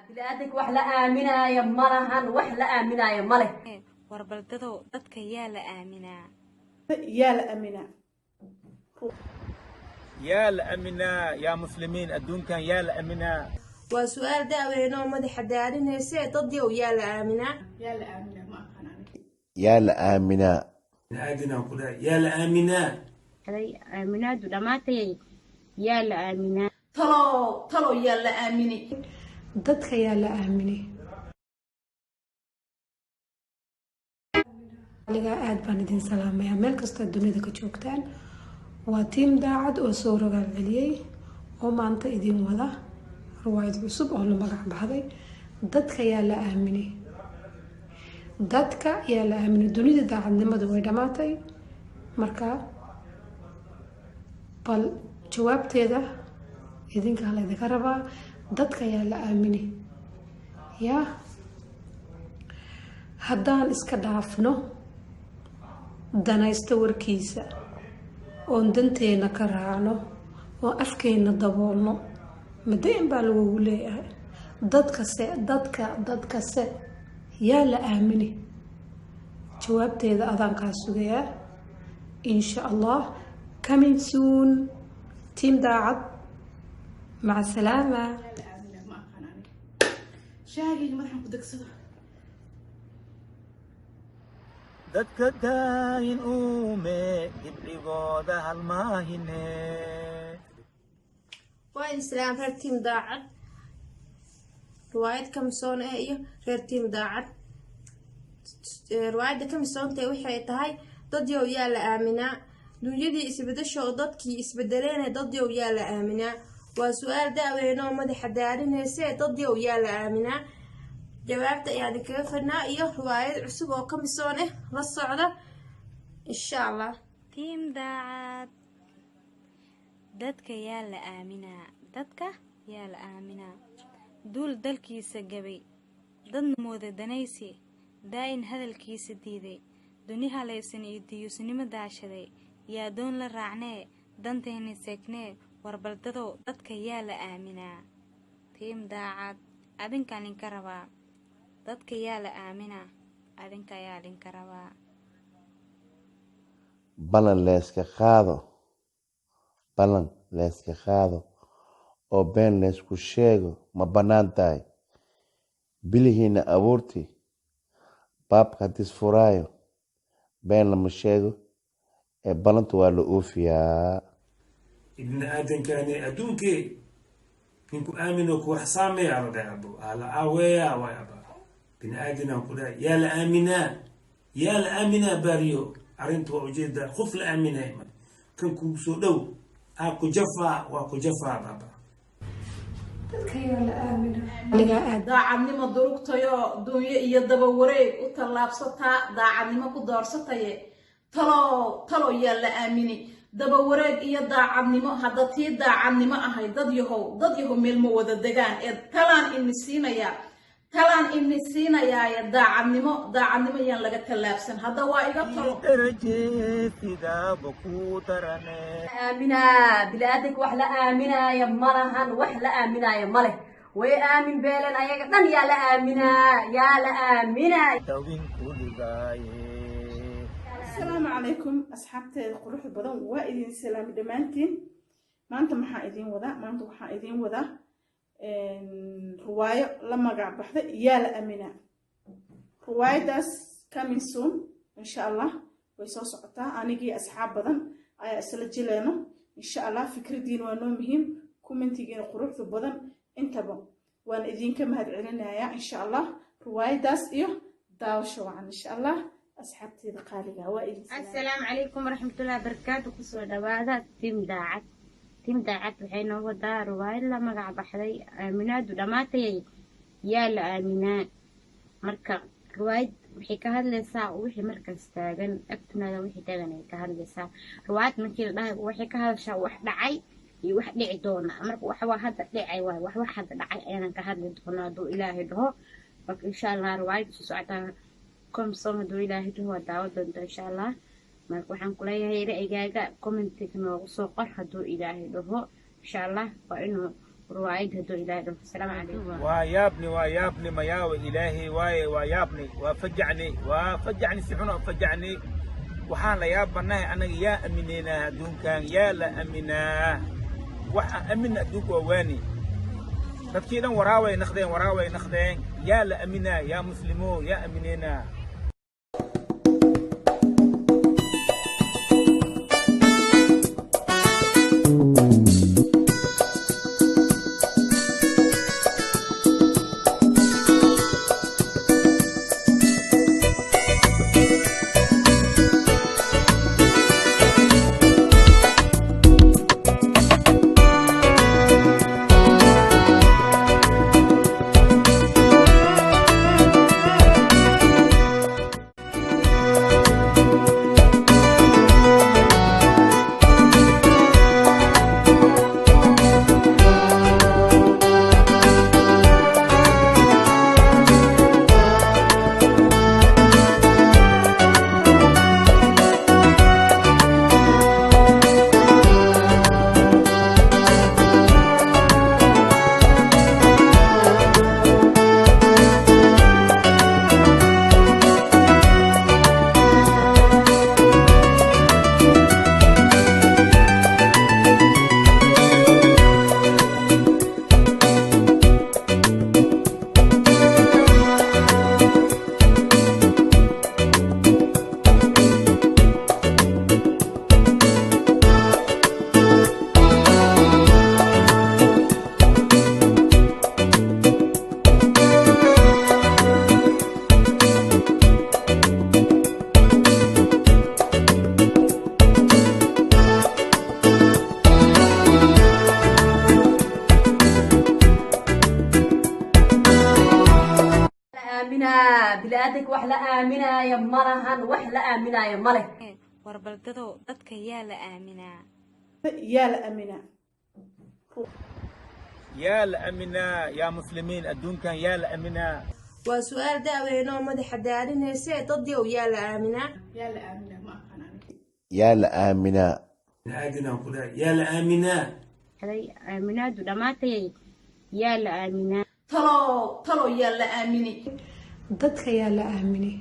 Bini'aadanka wax la aaminaayo malahan, wax la aaminaayo maleh. War baldadow, dadka yaa la aaminaa? Yaa la aaminaa? Yaa la aaminaa yaa muslimiin? Adduunkan yaa la aaminaa? Waa su-aal da'weyn oo madaxa daalinayse, dadyow, yaa la aaminaa? Yaa la aaminaa? Ma aqaan aniga. Yaa la aaminaa? Bini'aadanaan ku dhahay, yaa la aaminaa? Aaminaadu dhammaatayay, yaa la aaminaa? Talow, talow, yaa la aamini? Dadka yaa la aaminay? Aniga aad baan idin salaamayaa meel kastoo dunida ka joogtaan. Waa team Daacad oo soo rogaal celiyey oo maanta idin wada riwaayad cusub oo la magac baxday "Dadka yaa la aaminay". Dadka yaa la aaminay? Dunida daacadnimadu way dhammaatay. Marka bal jawaabteeda idinkaa la idinka rabaa. Dadka yaa la aaminay? Yaa haddaan iska dhaafno danaysto warkiisa oon danteena ka raacno oo afkeena daboolno, madayn baa lagugu leeyahay. Dadkase, dadka, dadkase yaa la aamini? Jawaabteeda adaan kaa sugayaa, insha Allah. Coming soon, team Daacad. Maca salaama. Yaa la aaminaa? Ma aqaan aniga. Shaagayga madaxan ku degsado. Dadka daayin uume dibcigooda halmaahine. Waa islaam reer team Daacad, riwaayad kamisoon eh iyo reer team Daacad. Riwaayadda kamisoontae waxay tahay "Dadyow yaa la aaminaa?" Dunyadii isbedesho oo dadkii isbedeleene, dadyow, yaa la aaminaa? Waa su-aal da'weyn oo madaxa daalinayse, dadyow, yaa la aaminaa? Jawaabta ayaan idinkaga fadhnaa iyo riwaayad cusub oo kamisoon ah. La socda, insha Allah. Team Daacad, dadka yaa la aaminaa? Dadka yaa la aaminaa? Duul dalkiisa gabay, dadna mooda danaysi, daa-in hadalkiisa diiday, duni halaysan iyo diyuusnimo daashaday, yaa doon la raacnee, dantayna seegnee? Warbaldadow, dadka yaa la aaminaa? Team Daacad, adinkaan idinka rabaa. Dadka yaa la aaminaa? Adinka ayaa idinka rabaa. Ballan layska qaado, ballan layska qaado oo been laysku sheego ma bannaan tahay? Bilihiina abuurti baabka hadis furaayo, been lama sheego ee ballanta waa la oofiyaa. Ibni aadankani adduunkee ninku aamino ku wax saameeya la dhahay, abo ala aaweeya waay aba. Bini aadanaan ku dhahay, yaa la aaminaa? Yaa la aaminaa? Baariyo arrinta waa ujeedaa, qof la aaminaya kan kugu soo dhow aa ku jafaa, waa ku jafaa baba. Dadka yaa la aaminaa? Aniga aad Daacadnimo durugtayo, dunyo iyo daba wareeg u tallaabsataa, daacadnimo ku doorsataye, talow, talow, yaa la aamini? Daba wareeg iyo daacadnimo, hadda tii daacadnimo ahay, dad yahow, dad yahow, meel ma wada degaan ee talaan ini siinayaa, talaan ini siinayaaye, daacadnimo, daacadnimo yaan laga tallaabsan. Hadda waa iga talo. Daraje sidaaba ku darane. Aaminaa bini'aadanka wax la aaminaayo malahan, wax la aaminaayo maleh. Way aamin beeleen ayaga dhan. Yaa la aaminaa? Yaa la aaminaa? Dawin kuligaaye. Asalaamu calaykum asxaabteeda quruxda badan, waa idin salaami dhammaantiin. Maanta maxaa idiin wadaa? Maanta waxaa idiin wadaa riwaayo la magac baxday "Yaa la aaminaa". Riwaayadaas coming soon, insha Allah, way soo socotaa. Anigii asxaab badan ayaa isla jileeno, insha Allah. Fikradiina waa noo muhiim, commentigiina quruxda badan intaba waan idinka mahad celinayaa, insha Allah. Riwaayadaas iyo daawasho wacan, insha Allah, asxaabteeda qaaliga, waa idin. Asalaamu calaykum waraxmatullahi wabarakaatu. Kusoo dhawaada team Daacad. Team Daacad waxay noo wadaa riwaayad la magac baxday "Aaminaadu dhammaatayay, yaa la aaminaa?" Marka riwaayad waxay ka hadlaysaa wixii markaas taagan agtunaada, wixii taagan ay ka hadlaysaa. Riwaayad markii la dhahay, waxay ka hadashaa wax dhacay iyo wax dhici doona. Marka wax waa hadda dhicay waay, wax hadda dhacay ayaanan ka hadli doona hadduu Ilaahay dhaho. Marka insha Allah riwaayad soo socotaa comsom hadduu Ilaahay dhaho, waa daawo doonta, insha Allah. Marka waxaan kuleeyahay ra'yigaaga commentiga noogu soo qor hadduu Ilaahay dhaho, insha Allah. Waa inuu Ruwaayad hadduu Ilaahay dhaho. Asalaamu calaykum. Waa yaabni, waa yaabni, mayaawe Ilaahay waaye. Waa yaabni, waa fajacni, waa fajacni, si xun oo fajacni. Waxaan la yaabanahay annaga, yaa aaminaynaa adduunkan? Yaa la aaminaa? Waxaan amina adduunka waa waani. Dadkii dhan waraaway naqdeen, waraaway naqdeen. Yaa la aaminaa? Yaa muslimo, yaa aaminaynaa? Aaminaa bili-aadanka wax la aaminaayo malahan, wax la aaminaayo maleh. Warbaldadow, dadka yaa la aaminaa? Yaa la aaminaa? Yaa la aaminaa? Yaa muslimiin, adduunkan yaa la aaminaa? Waa su-aal da'weyn oo madaxa daalinayse, dadyow yaa la aaminaa? Yaa la aaminaa? Ma aqaan aniga. Yaa la aaminaa? Bini'aadanaan ku dhahay, yaa la aaminaa? Haday aaminaadu dhammaatayay, yaa la aaminaa? Talow, talow yaa la aamini? Dadka yaa la aaminay?